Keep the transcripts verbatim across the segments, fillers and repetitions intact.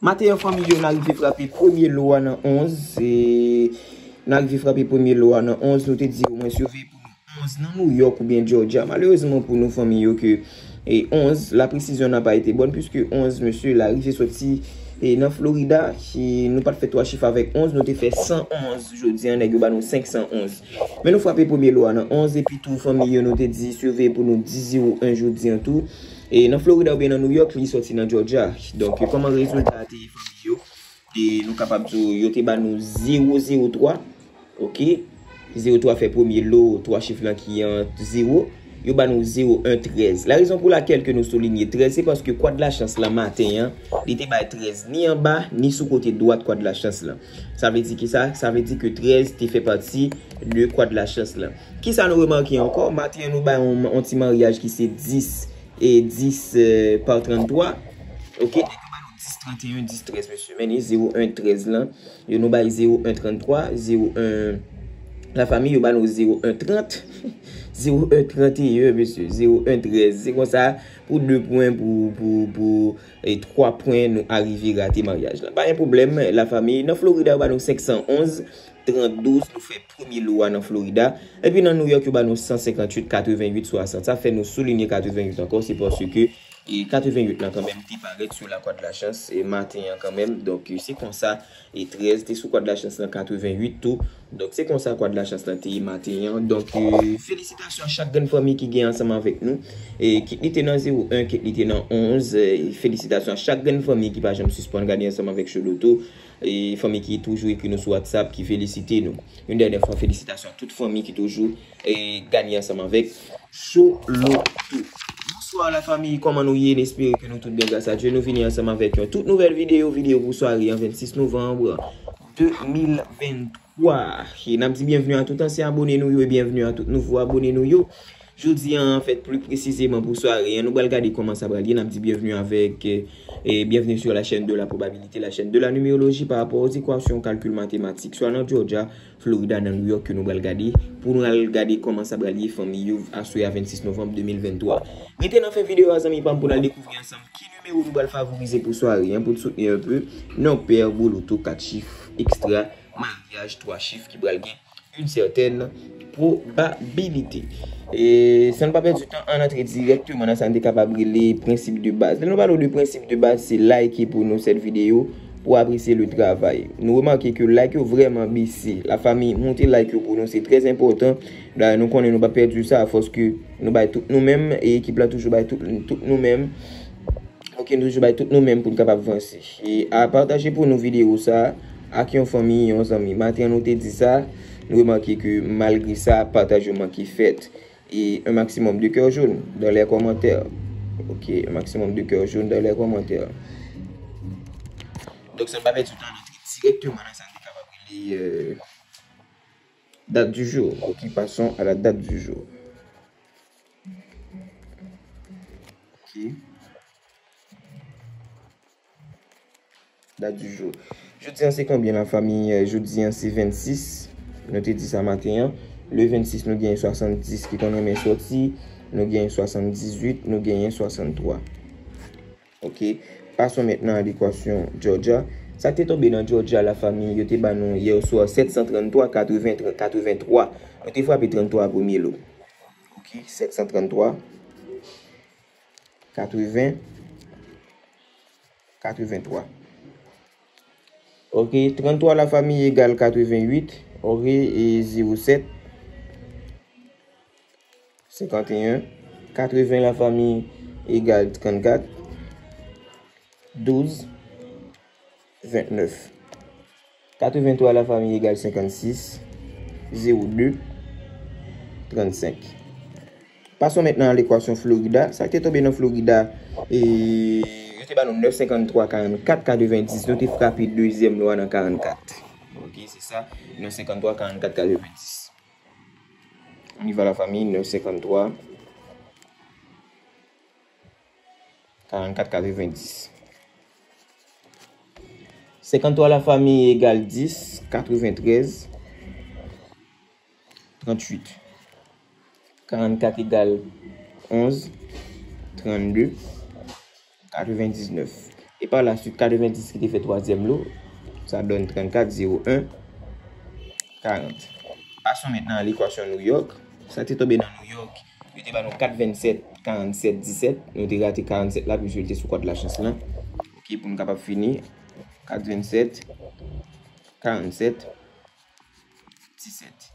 Maten an, fanmi yo, n arive frape premye lo a nan onz. E n arive frape premye lo a nan onz. Nou te di yo mwen sove pou nou onz nan New York oubyen Georgia. Malerezman pou nou, fanmi yo, ke e onz, la presizyon nan pa ete bòn, piske onz, mesye, l arive soti e nan Florida, e nou pa t fè twa chif avèk onz, nou te fè san onz. Jodi an, nèg yo ba nou senk san onz. Men nou frape premye lo a nan onz, epi tou, fanmi yo, nou te di sove pou nou di zewo en jodi an tou. E nan Florida oubyen nan New York, li soti nan Georgia. Donk, kòman rezilta a te ye, fanmi yo? E nou kapab di yo te ba nou zewo zewo twa, oke? Zewo twa fè premye lo, twa chif lan ki an zewo. Yo ba nou zewo en trèz. La rezon pou lakèl ke nou soulinye trèz, se paske kwa de la chans lan maten an, li te bay trèz ni anba, ni sou kote dwat kwa de la chans lan. Sa vle di ki sa? Sa vle di ke trèz te fè pati de kwa de la chans lan. Kisa nou remake ankò? Maten an, nou bay yon, yon ti maryaj ki se dis e dis, eh, pa tranntwa. Oke, nèg yo ba nou dis tranteyen, dis trèz, mesye. Men ni zewo en trèz lan. Yo nou bay zewo en tranntwa, zewo en, lafanmi, yo ba nou zewo en trant. Zewo en tranteyen, mesye. Zewo en trèz. Se konsa, pou de pwen, pou, pou, pou, e twa pwen, nou arive rate maryaj lan. Pa gen pwoblèm, lafanmi. Nan Florida, yo ba nou senk san onz, trant douz, nou fè premye lo a nan Florida. Epi nan New York, yo ba nou san senkantuit, katreventuit, swasant. Sa fè nou soulinye katreventuit ankò, se paske e katreventuit lan kanmenm te parèt sou la kwa de la chans e maten an kanmenm. Donk, e se konsa, e trèz te sou kwa de la chans lan, katreventuit tou. Donk, se konsa kwa de la chans lan te ye maten an. Donk, e felisitasyon a chak grenn fanmi ki gen ansanm avèk nou. E kit li te nan zewo en, kit li te nan onz, e felisitasyon a chak grenn fanmi ki pa janm sispann gade ansanm avèk Choloto. E fanmi ki toujou ekri nou sou WhatsApp, ki felisite nou. Yon dènyè fwa, felisitasyon a tout fanmi ki toujou, e, gade ansanm avèk Choloto. Bonswa, lafanmi, kòman nou ye? N espere ke nou tout byen, gras a Dye. Nou vini ansanm avèk yon tout nouvèl videyo, videyo pou sware an vennsis novanm de mil venntwa. E n ap di byenvni a tout ansyen abone nou yo e byenvni a tout nouvo abone nou yo. Jodi an, an fèt, pli presizeman pou sware an, nou pral gade kòman sa pral ye. N ap di byenvni avèk, e, bienvenue sur la chaîne de la probabilité, la chaîne de la numérologie par rapport aux équations, calcul mathématique, swa nan Georgia, Florida, nan New York ke nou pral gade. Pou nou al gade kòman sa pral ye, fanmi yo, aswè a vennsis novanm de mil venntwa. Rete nan fen videyo a, zanmi pa m, pou n al dekouvri ansanm ki nimewo nou pral favorize pou sware an, pou n soutni enpe. Non, pè, gwo loto, kat chif, ekstra, maryaj, twa chif ki pral gen une certaine probabilité. E san n pa pèdi tan, ann antre dirèkteman nan sa n te kapab rele prensip de baz. Lè nou pale de prensip de baz, se like pou nou sèt videyo, pou apresye le travay. Nou remake ke like yo vrèman bese. Lafanmi, monte like yo pou nou, se trè enpòtan. Dayè, nou konnen nou p ap pèdi sa, afòs ke nou bay tout nou menm, e ekip la toujou bay tout, tout nou menm. Oke, nou toujou bay tout nou menm pou n kapab vanse. E a pataje pou nou videyo sa a ak yon fanmi, yon zanmi. Maten an, nou te di sa, nou remake ke malgre sa, pataj yo manke fèt. E un maximum de cœur jaune dans les commentaires. Oke, un maximum de cœur jaune dans les commentaires. Donk, san n pa pèdi tan, n antre dirèkteman nan sa n te kapab rele, euh, date du jour. Oke, passons à la date du jour. Oke. Date du jour. Jodi an se konbyen, lafanmi? Euh, jodi an se vennsis. Nou te di sa maten an. Le vennsis, nou genyen swasanndis ki konn renmen sòti. Nou genyen swasanndizuit, nou genyen swasanntwa. Oke. Passons maintenant à l'équation Georgia. Sa k te tonbe nan Georgia, lafanmi, yo te ba nou yè swa sèt san tranntwa, katreven, katreventwa. Nou te frape tranntwa a premye lo. Oke, sèt san tranntwa, katreven, katreventwa. Oke, tranntwa, lafanmi, egal katrevenuit. Oke, e zewo sèt, senkanteyen. Katreven, lafanmi, egal trannkat. Douz, ventnèf. Katreventwa, lafanmi, egal senkannsis, zewo de, trannsenk. Passons maintenant à l'équation Florida. Sa k te tonbe nan Florida, e, yo te ba nou nèf senkanntwa, karannkat, katrevendis. Nou te frape dezyèm lo a nan karannkat. Oke, se sa. Nèf senkanntwa, karannkat, katrevendis. On y va, lafanmi, nèf senkanntwa, karannkat, katrevendis. Senkanntwa, lafanmi, egal dis, katreventrèz, trantuit. Karannkat egal onz, trannde, katrevendiznèf. E pa la swit, katrevendis ki te fè twazyèm lo, sa donn trannkat zewo en karant. Passons maintenant à l'équation New York. Sa te tonbe nan New York, yo te ba nou kat vennsèt, karannsèt, disèt. Nou te rate karannsèt la, piske l te sou kòd lachans lan. Ok, pou nou kapab fini, kat vennsèt, karannsèt, disèt.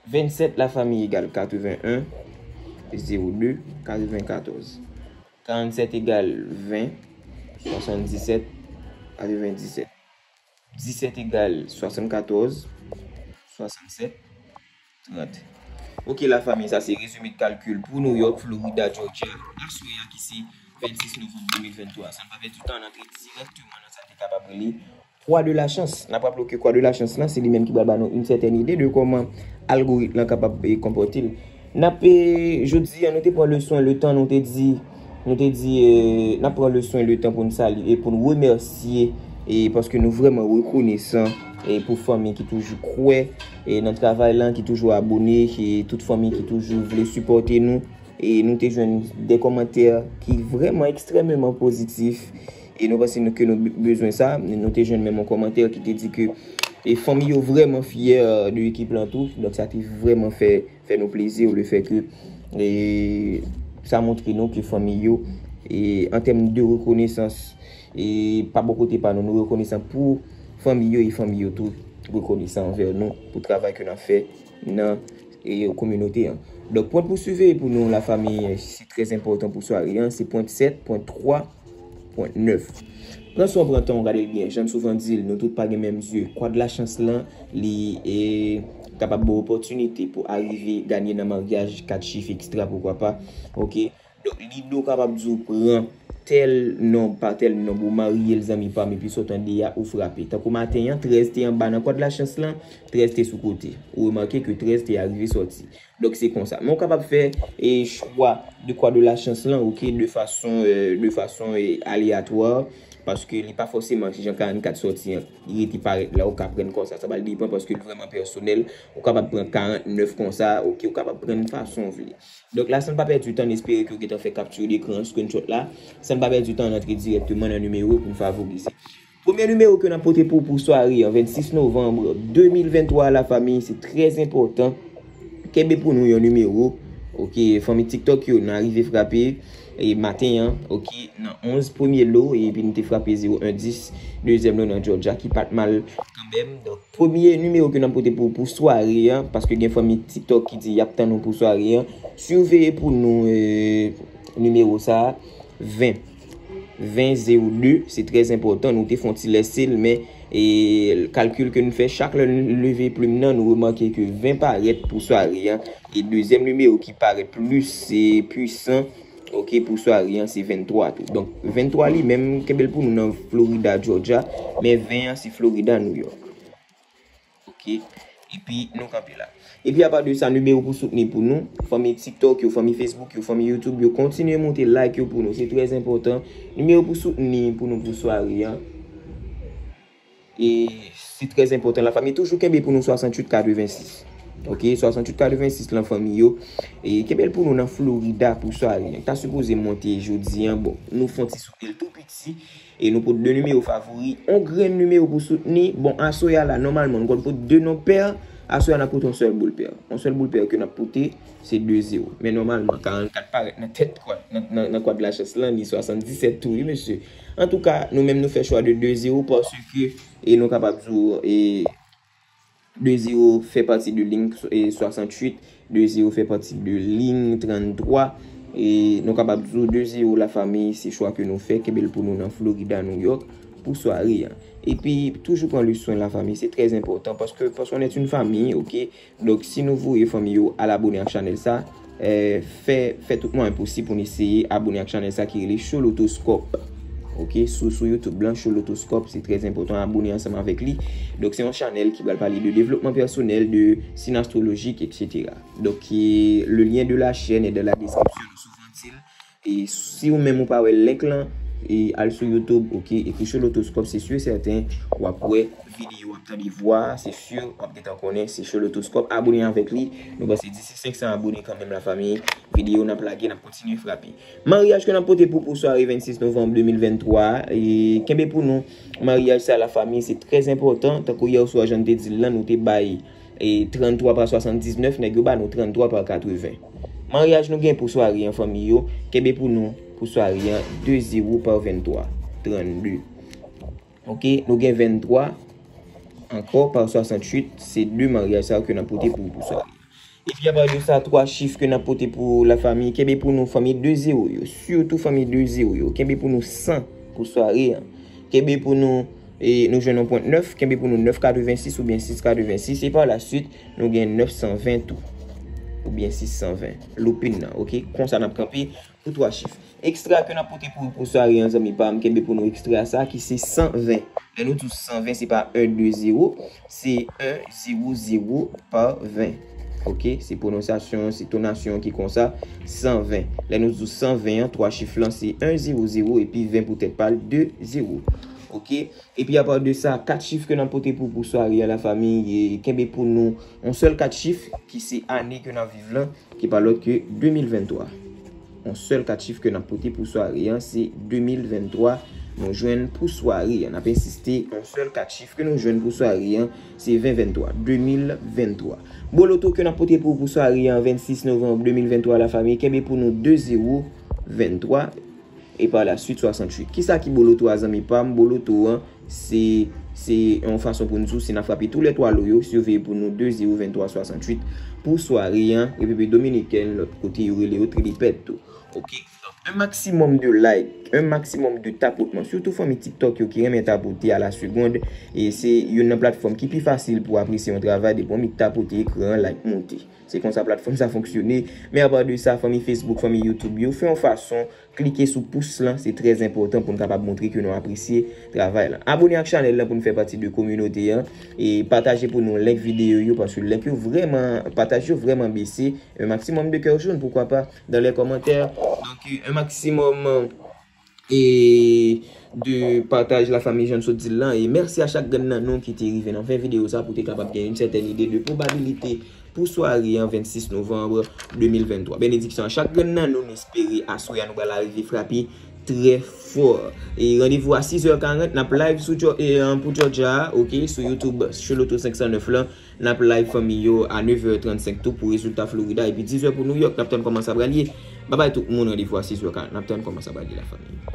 Vennsèt, lafanmi, egal katreven en, zewo de, katrevenkatòz. Karannsèt egal ven, swasanndisèt, katrevendisèt. Disèt egal swasannkatòz, swasannsèt, trant. Ok, lafanmi, sa se rezime kalkil pou New York, Florida, Georgia, aswè a ki se vennsis novanm de mil venntwa. San n pa pèdi tan, n antre dirèkteman nan sa n te kapab rele kwa de lachans. N ap raple w ke kwa de lachans lan, se li menm ki pral ba nou yon sètèn ide de kòman algoritm lan kapab, e, konpòte l. N ap, e, jodi a, nou te pran leson, letan nou te di, nou te di, e, n ap pran leson, letan pou n salye e pou n remèsye, e, paske nou vrèman rekonesan, e, pou fanmi ki toujou kwè, e, nan travay lan, ki toujou abone, e tout fanmi ki toujou vle sipòte nou. E nou te jwenn de kòmantè ki vrèman ekstrèmeman pozitif. E nou panse nou, ke nou be-, bezwen sa. Nou te jwenn menm yon kòmantè ki te di ke, e, fanmi yo vrèman fyè de ekip lan tou. Donk, sa te vrèman fè, fè nou plezi, lefètke, e, sa montre nou ke fanmi yo, e, an tèm de rekonesans, e, pa bò kote pa nou, nou rekonesan pou fanmi yo, e fanmi yo tou rekonesan anvè nou pou travay ke n ap fè nan, e, kominote an. Donk, pwen pou siveye pou nou, lafanmi, se trè enpòtan pou sware an, se pwen sèt, pwen twa, pwen nèf. Pran swen w, pran tan w, gade l byen. Jan m souvan di l, nou tout pa gen menm zye. Kwa de lachans lan, li, e, kapab ba w opòtinite pou w arive ganye nan maryaj kat chif ekstra, poukwa pa. Ok? Donk, lide w kapab di w pran tèl nonb pa tèl nonb, ou marye l, zanmi pa m, epi sa w tande a, ou frape. Tankou maten an, trèz te anba nan kwa de lachans lan, trèz te sou kote. Ou remake ke trèz te arive sòti. Donk, se konsa. Men w kapab fè, e, chwa de kwa de lachans lan, ok, de fason, e, de fason, e, aleyatwa, paske li pa fòseman, si jan karannkat sòti an, li rete parèt la, ou ka pran kwa sa. Sa pral depann paske l vrèman pèsonèl. Ou kapab pran karannèf konsa, ok, ou kapab pran fason w vle. Donk la, san n pa pèdi tan, n espere ke w gentan fè kapti dekran, screenshot la. San n pa pèdi tan, n antre dirèkteman nan nimewo pou n favorize. Premye nimewo ke n ap pote pou, pou sware an, vennsis novanm de mil venntwa, lafanmi, se trè enpòtan. Kenbe pou nou yon nimewo. Ok, fanmi TikTok yo, n arive frape, e, maten an, ok, nan onz premye lo, epi nou te frape zewo en dis, dezyèm lo nan Georgia, ki pa t mal kanmenm. Donk, premye nimewo ke n ap pote pou, pou sware an, paske gen fanmi TikTok ki di y ap tann nou pou sware an. Siveye pou nou, e, nimewo sa a, ven. Ven zewo de, se trè enpòtan. Nou te fè yon ti lèse l, men, e, kalkil ke nou fè chak lè n leve plim nan, nou remake ke ven parèt pou sware an. E dezyèm nimewo ki parèt plis, e, pwisan, ok, pou sware an, se venntwa tou. Donk, venntwa li menm, kenbe l pou nou nan Florida, Georgia, men ven an, se Florida, New York. Ok. Epi, nou kanpe la. Epi, apa de sa, nimewo pou soutni pou nou. Fanmi TikTok yo, fanmi Facebook yo, fanmi YouTube yo, kontinye monte like yo pou nou. Se trè enpòtan. Nimewo pou soutni pou nou pou sware an. E se trè enpòtan, lafanmi. Toujou kenbe pou nou swasanntuit katrevensis. Ok, swasanntuit katrevensis, lafanmi yo. E kenbe l pou nou nan Florida pou sware an. Ta sipoze monte jodi an. Bon, nou fè yon ti soutni l tou piti. E nou pot de nimewo favori, yon grenn nimewo pou soutni. Bon, aswè a la, nòmalman, nou konn pot de nonb pè. Aswè a, n ap pot yon sèl boul pè. Yon sèl boul pè ke n ap pote, se de zewo. Men nòmalman, karannkat parèt nan tèt kwa, nan, nan, nan kwa de lachans lan, li swasanndisèt tou, wi, mesye. Antouka, nou menm, nou fè chwa de de zewo paske, e nou kapab di w, e, de zewo fè pati de liy, e, swasantuit, de zewo fè pati de liy tranntwa, e nou kapab di w de zewo, lafanmi, se chwa ke nou fè, kenbe l pou nou nan Florida, New York, pou sware an. Epi, toujou pran le swen, lafanmi, se trè enpòtan, paske, paske on est une famille, ok? Donk, si nou voye fanmi yo al abone ak chanèl sa, e, fè, fè tout mwayen posib pou n eseye abone ak chanèl sa ki rele Cholotoskòp. Ok, sou, sou YouTube lan, Cholotoskòp, se trè enpòtan, abone ansanm avèk li. Donk, se yon chanèl ki pral pale de devlopman pèsonèl, de siy astrolojik, et cetera. Donk, e, le lien de la chaîne est dans la description, nou souvan di l. E si ou menm ou pa wè link lan, E al sou YouTube, ok, ekri Cholotoskòp, se si e sèten w ap wè videyo, w ap tande vwa, se si w ap gentan konnen se Cholotoskòp. Abone avèk li. Nou panse disi senk san abone kanmenm, lafanmi. Videyo n ap lage, n ap kontinye frape. Maryaj ke n ap pote pou, pou sware vennsis novanm de mil venntwa. E kenbe pou nou. Maryaj sa, lafanmi, se trè enpòtan. Tankou yè oswa, jan n te di l lan, nou te bay e tranntwa pa swasanndiznèf, nèg yo ba nou tranntwa pa katreven. Maryaj nou gen pou sware an, fanmi yo, kenbe pou nou pou sware an, de zewo pa venntwa, trannde. Ok, nou gen venntwa ankò pa swasannwit, se de maryaj sa yo ke n ap pote pou, pou sware. Epi apa de sa, twa chif ke n ap pote pou lafanmi, kenbe pou nou fanmi de zewo yo, sitou fanmi de zewo yo, kenbe pou nou san pou sware an. Kenbe pou nou, e, nou jwenn yon pwent nèf, kenbe pou nou nèf katrevensis oubyen sis katrevensis, e pa la swit, nou gen nèf san ven tou, oubyen sis san ven. Loupin nan, ok? Konsa n ap kanpe pou twa chif. Ekstra ke n ap pote pou, pou sware an, zanmi pa m, kenbe pou nou ekstra sa ki se san ven. Lè nou di san ven, se pa en, de, zewo, se en, zewo, zewo pa ven. Ok? Se pwononsasyon, se tonasyon ki konsa, san ven. Lè nou di san ven an, twa chif lan, se en, zewo, zewo, epi ven pou tèt pa l, de, zewo. Ok? Epi apa de sa, kat chif ke n ap pote pou, pou sware an, lafanmi, e kenbe pou nou yon sèl kat chif ki se ane ke n ap viv lan, ki pa lòt ke de mil venntwa. Yon sèl kat chif ke n ap pote pou sware an, se de mil venntwa. Nou jwenn pou sware an. N ap ensiste, yon sèl kat chif ke nou jwenn pou sware an, se ven venntwa, de mil venntwa. Bon loto ke n ap pote pou, pou sware an, vennsis novanm de mil venntwa, lafanmi, kenbe pou nou de zewo venntwa. E pa la swit, swasannwit. Kisa ki bon loto a, zanmi pa m? Bon loto an, se, se yon fason pou n di w, si n ap frape tou lè twa lo yo, siveye pou nou de zewo venntwa swasannwit pou sware an. Repiblik Dominikèn, lòt kote yo rele yo trilipèt tou. Ok? Donk, un maximum de like, un maximum de tapotman. Sitou fanmi TikTok yo ki renmen tapote a la segonn. E se youn nan platfòm ki pi fasil pou apresye yon travay depi w met tapote ekran an, like monte. Se konsa platfòm sa fonksyone. Men apa de sa, fanmi Facebook, fanmi YouTube yo, fè yon fason, klike sou pous lan, se trè enpòtan pou n kapab montre ke nou apresye travay lan. Abone ak chanèl lan pou n fè pati de kominote an. E pataje pou nou link videyo yo, paske link yo vrèman, pataj yo vrèman bese. Un maximum de cœur jaune, pourquoi pas, dans les commentaires. Donk, un maximum, e, de pataj, lafanmi, jan n sot di l lan. E mèsi a chak grenn nan nou ki te rive nan fen videyo sa pou te kapab gen yon sètèn ide de pwobabilite pou sware an vennsis novanm de mil venntwa. Benediksyon a chak grenn nan nou, n espere aswè a nou pral arive frape trè fò. E randevou a sis è karant, n ap live sou Geo-, e, an, pou Georgia, ok, sou YouTube, Choloto senk san nèf lan. N ap live fanmi yo a nèf è trannsenk tou pou rezilta Florida. Epi diz è pou New York, n ap tann kòman sa pral ye. Babay tout moun, randevou a sis è karant. N ap tann kòman sa pral ye, lafanmi.